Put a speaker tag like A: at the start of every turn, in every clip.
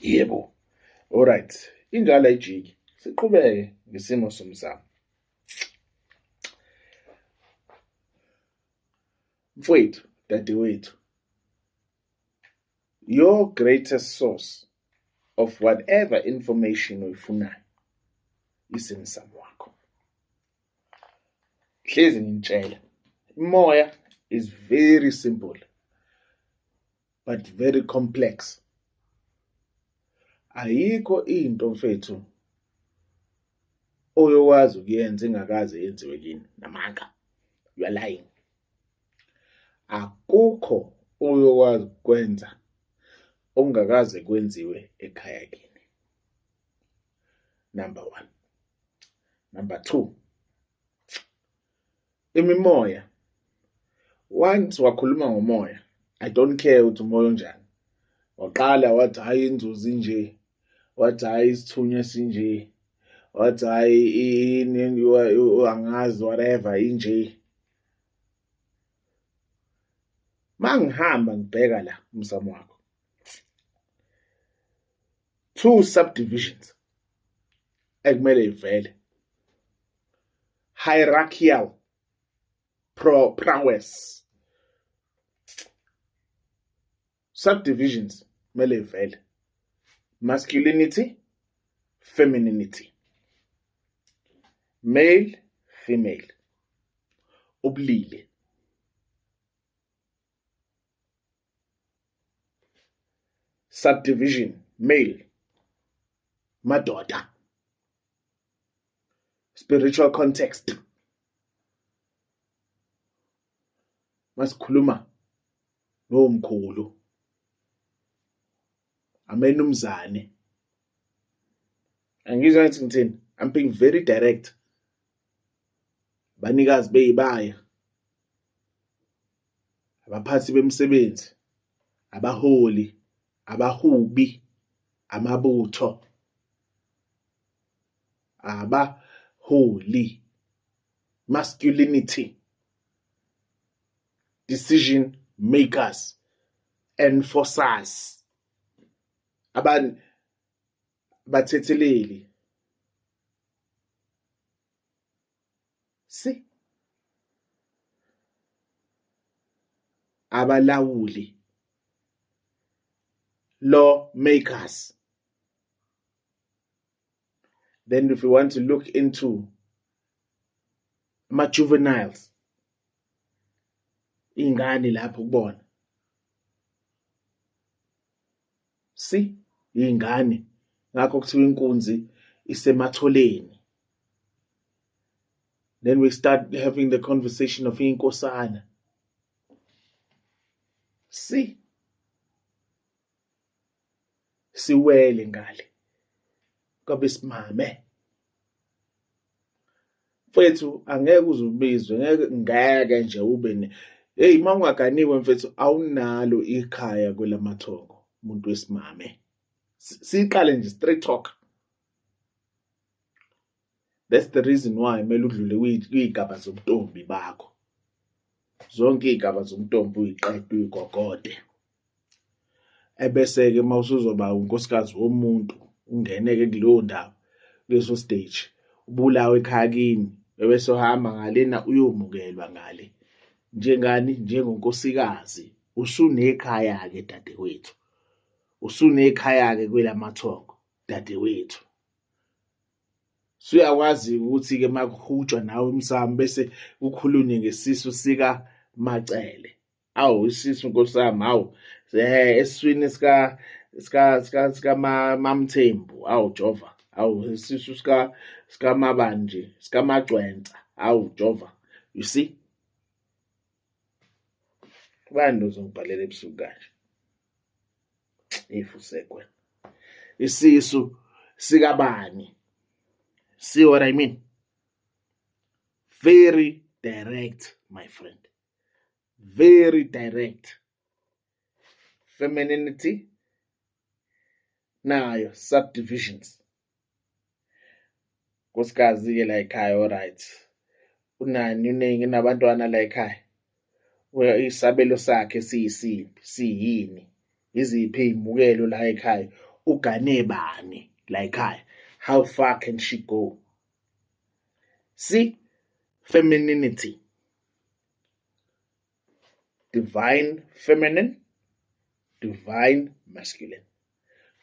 A: Yebo. Alright, injalo ayijiki. Siqhubeke ngesimo somzamo. Mfowethu, dadewethu, your greatest source of whatever information oyifunayo isemsamo wakho. Hlezi ngintshela, imoya is very simple but very complex. Ayikho into mfethu oyokwazi ukuyenza ingakaze yenziwe kini namanga. You are lying. Akukho oyokwazi ukwenza okungakaze kwenziwe ekhaya kini. Number 1. Number 2. Imimoya, once wakhuluma ngomoya, I don't care ukuthi umoya onjani. Waqala wathi hayi inzuzi nje, wathi hayi isithunywa sinje, wathi hayi ini angazi whatever inje. Mangihamba ngibheka la umsamo wakho, 2 subdivisions ekumele ivele: hierarchical prowess. Subdivisions kumele ivele: masculinity, femininity, male, female, ubulili. Subdivision male, madoda, spiritual context. Masikhuluma nomkhulu, amenumzane, angizwa ngithi ngithini, I'm being very direct. Banikazi beyibaya, abaphathi bemisebenzi, abaholi, abahubi, amabutho, abaholi, masculinity, decision makers, enforcers, abathetheleli. Si abalawuli, law makers. Then if we want to look into ama juveniles, ingane lapho kubona, si ingane, ngakho kuthiwa inkunzi isematholeni. Then we start having the conversation of inkosana. Si siwele ngale kwabesimame. Mfethu angeke uze ubizwe, ngeke nje ube ne hey, uma ungaganiwe mfethu awunalo ikhaya kwelamathongo umuntu wesimame. Siqale nje straight talk. That's the reason why kumele udlule kwiy'gaba zobuntombi bakho. Zonke iy'gaba zobuntombi uyiqede uyigogode. Ebese-ke uma usuzoba unkosikazi womuntu ungene-ke kuleyo ndawo, kuleso stage, ubulawe ekhaya kini, ebese uhamba ngalena uyomukelwa ngale. Njengani? Njengonkosikazi. Usunekhaya-ke dadewethu. Usunekhaya-ke kwelamathongo dadewethu. Suyakwazi ukuthi-ke makuhutshwa nawe umsamo bese kukhulunywe ngesisu sika Macele. Awu isisu nkosi yami, awu esiswini sika Mamthembu, awu Jova, awu isisu sika Mabanje, sika Magcwensa, awu Jova. You see? Bani uzongibhalela ebusuku kanje? If usekwe. Isisu sikabani? See what I mean? Very direct, my friend. Very direct. Femininity nayo subdivisions. Nkosikazi ke la ekhaya, all right. Unani uningi nabantwana la ekhaya. Isabelo sakhe siyisiphi? Siyini? Iziphi izimukelo la ekhaya? Ugane bani la ekhaya? How far can she go? See, femininity, divine feminine, divine masculine.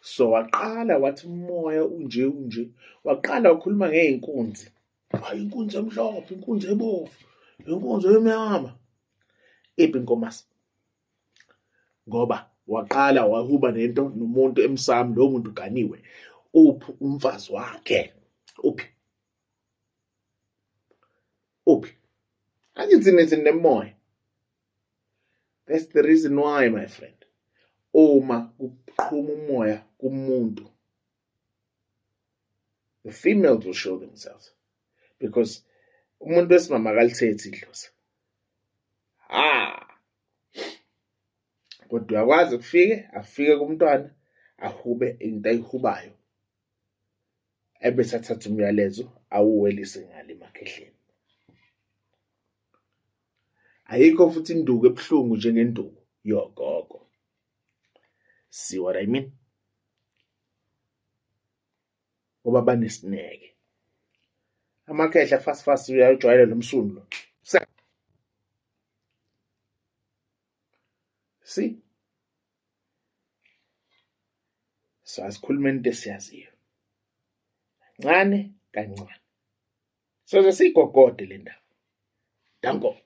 A: So waqala wathi umoya unje unje, waqala wakhuluma ngey'nkunzi. Hayi, inkunzi emhlophe, inkunzi ebovu, inkunzi emnyama. Iphi inkomasi? Ngoba waqala wahuba nento nomuntu emsamo, lowo muntu uganiwe. Uphi umfazi wakhe? Uphi? Uphi? Angithi nithi nemoya. That's the reason why, my friend, uma kuqhuma umoya kumuntu, the females will show themselves, because umuntu wesimama akalithethi idlozi. Ha, kodwa uyakwazi kufike afike kumntwana, ahube into ayihubayo, ebese athatha umyalezo awuwelise ngale emakhehleni. Ayikho futhi induku ebuhlungu njengenduku yogogo. See what I mean? Ngoba banesineke. Amakhehla fast fast, uyajwayela lo msunu lo. See? So asikhulume into esiyaziyo. Kancane kancane. Soze siyigogode le ndaba. Danko.